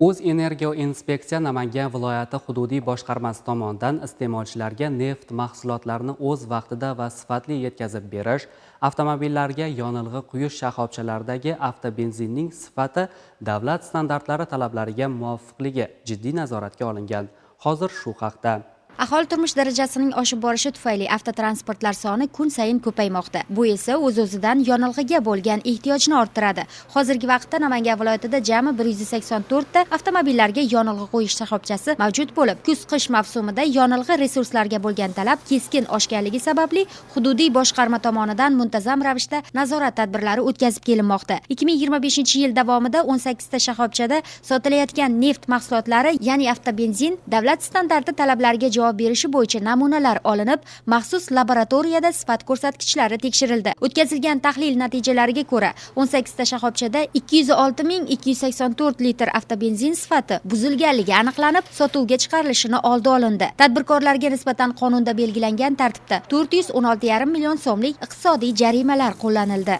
O'zenergoinspeksiya Namangan viloyati hududiy boshqarmasi tomonidan iste'molchilarga neft mahsulotlarini o'z vaqtida va sifatli yetkazib berish, avtomobillarga yonilg'i quyish shoxobchalaridagi avtobenzinning sifati davlat standartlari talablariga muvofiqligi jiddiy nazoratga olingan. Hozir shu haqda. Aholi turmush darajasining oshib borishi tufayli avtotransportlar soni kun sayin ko'paymoqda. Bu esa o'z-o'zidan yonilg'iga bo'lgan ehtiyojni orttiradi. Hozirgi vaqtda Namangan viloyatida jami 184 ta avtomobillarga yonilg'i qo'yish shoxobchasi mavjud bo'lib, kuz-qish mavsumida yonilg'i resurslariga bo'lgan talab keskin oshganligi sababli hududiy boshqarma tomonidan muntazam ravishda nazorat tadbirlari o'tkazib kelinmoqda. 2025-yil davomida 18 ta shoxobchada sotilayotgan neft mahsulotlari, ya'ni avtobenzin davlat standarti talablariga javob berishi bo'yicha namunalar olinib, maxsus laboratoriyada sifat ko'rsatkichlari tekshirildi. O'tkazilgan tahlil natijalariga ko'ra, 18 ta shoxobchada 206 284 litr avtobenzin sifati buzilganligi aniqlanib, sotuvga chiqarilishini oldi olindi. Tadbirkorlarga nisbatan qonunda belgilangan tartibda 416,5 million so'mlik iqtisodiy jarimalar qo'llanildi.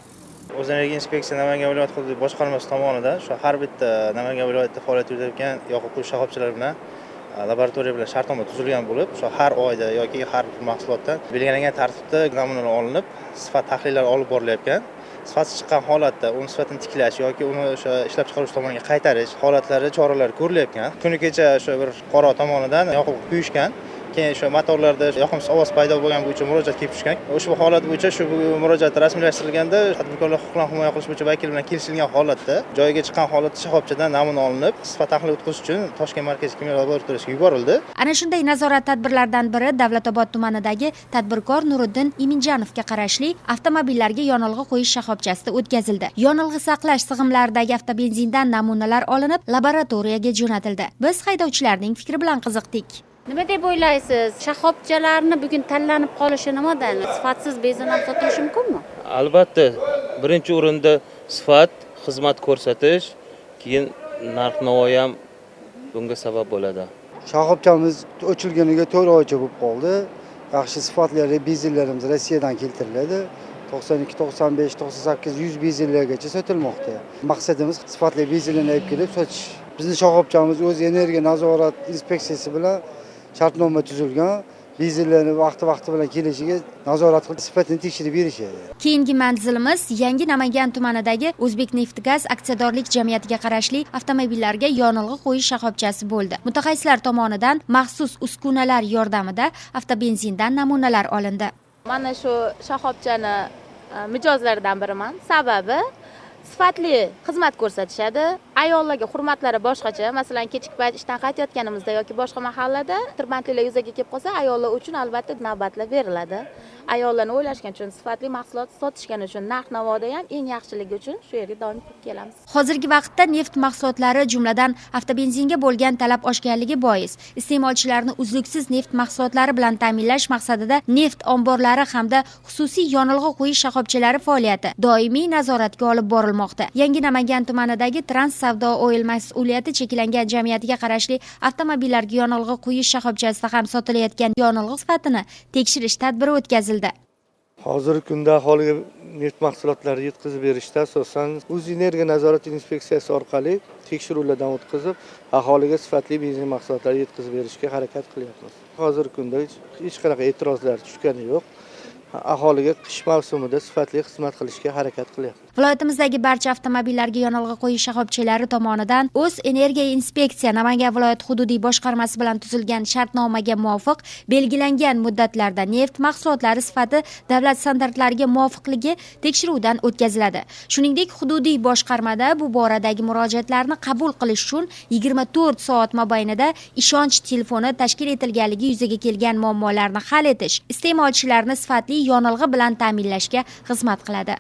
O'zenergoinspeksiya Namangan viloyat hududiy boshqarmasi tomonidan shu har bitta Namangan viloyatida faoliyat yuritayotgan yoqib quyish shoxobchalari bilan, laboratoriya bilan shartnoma tuzilgan bo'lib, o'sha har oyda yoki har bir mahsulotdan belgilangan tartibda namunalar olinib, sifat tahlillari olib borilayotgan. Sifatsiz chiqqan holatda uni sifatini tiklash yoki uni o'sha ishlab chiqaruvchi tomoniga qaytarish holatlari, choralari ko'rilayotgan. Kuni kecha o'sha bir fuqaro tomonidan yoqilg'i quyishgan, keyin o'sha motorlarda yoqimsiz ovoz paydo bo'lgan bo'yicha murojaat kelib tushgan. Ushbu holat bo'yicha shu murojaat rasmiylashtirilganda, tadbirkorlar huquqlarini himoya qilish bo'yicha vakil bilan kelishilgan holatda, joyiga chiqqan holatda shoxobchadan namuna olinib, sifat tahlili o'tkazish uchun Toshkent markaziy kimyo laboratoriyasiga yuborildi. Ana shunday nazorat tadbirlaridan biri Davlatobod tumanidagi tadbirkor Nuriddin Iminjanovga qarashli avtomobillarga yonilg'i quyish shoxobchasida o'tkazildi. Yonilg'i saqlash sig'imlaridagi avtobenzindan namunalar olinib, laboratoriyaga jo'natildi. Biz haydovchilarning fikri bilan qiziqdik. Nima deb o'ylaysiz? Shoxobchalarni bugun tanlanib qolishi nimadan? Sifatsiz benzin ham sotilishi mumkinmi? Albatta, birinchi o'rinda sifat, xizmat ko'rsatish, keyin narx navo ham bunga sabab bo'ladi. Shoxobchamiz ochilganiga 4 oycha bo'lib qoldi. Yaxshi, sifatli benzinlarimiz Rossiyadan keltiriladi. 92, 95, 98, 100 benzinlargacha sotilmoqda. Maqsadimiz sifatli benzinlarni olib kelib sotish. Bizni shoxobchamiz o'z energiya nazorat inspeksiyasi bilan shartnoma tuzilgan. Benzinlarni vaqti vaqti bilan kelishiga nazorat qilib, sifatini tekshirib berishadi. Keyingi manzilimiz Yangi Namangan tumanidagi O'zbekneftgaz aksiyadorlik jamiyatiga qarashli avtomobillarga yonilg'i qo'yish shoxobchasi bo'ldi. Mutaxassislar tomonidan maxsus uskunalar yordamida avtobenzindan namunalar olindi. Mana shu shoxobchani mijozlaridan biriman. Sababi, sifatli xizmat ko'rsatishadi. Ayollarga hurmatlari boshqacha. Masalan, kechki payt ishdan qaytayotganimizda yoki boshqa mahallada tirbandliklar yuzaga kelib qolsa, ayollar uchun albatta navbatlar beriladi. Ayollarni o'ylashgan uchun, sifatli mahsulot sotishgani uchun, narx navoda ham eng yaxshiligi uchun shu yerga doim kirib kelamiz. Hozirgi vaqtda neft mahsulotlari, jumladan avtobenzinga bo'lgan talab oshganligi bois, iste'molchilarni uzluksiz neft mahsulotlari bilan ta'minlash maqsadida neft omborlari hamda xususiy yonilg'i quyish shoxobchalari faoliyati doimiy nazoratga olib borilmoqda. Yangi Namangan tumanidagi Trans Savdo Oil mas'uliyati cheklangan jamiyatiga qarashli avtomobillarga yonilg'i quyish shoxobchasida ham sotilayotgan yonilg'i sifatini tekshirish tadbiri o'tkazildi. Hozirgi kunda aholiga neft mahsulotlari yetkazib berishda asosan O'zenergo nazorat inspeksiyasi orqali tekshiruvlardan o'tkazib, aholiga sifatli benzin mahsulotlari yetkazib berishga harakat qilyapmiz. Hozirgi kunda hech qanaqa e'tirozlar tushgani yo'q. Aholiga qish mavsumida sifatli xizmat qilishga harakat qilyapmiz. Viloyatimizdagi barcha avtomobillarga yonilg'i quyish shoxobchalari tomonidan O'z energiya inspeksiya Namangan viloyat hududiy boshqarmasi bilan tuzilgan shartnomaga muvofiq belgilangan muddatlarda neft mahsulotlari sifati davlat standartlariga muvofiqligi tekshiruvdan o'tkaziladi. Shuningdek, hududiy boshqarmada bu boradagi murojaatlarni qabul qilish uchun 24 soat mobaynida ishonch telefoni tashkil etilganligi yuzaga kelgan muammolarni hal etish, iste'molchilarni sifatli yonilg'i bilan ta'minlashga xizmat qiladi.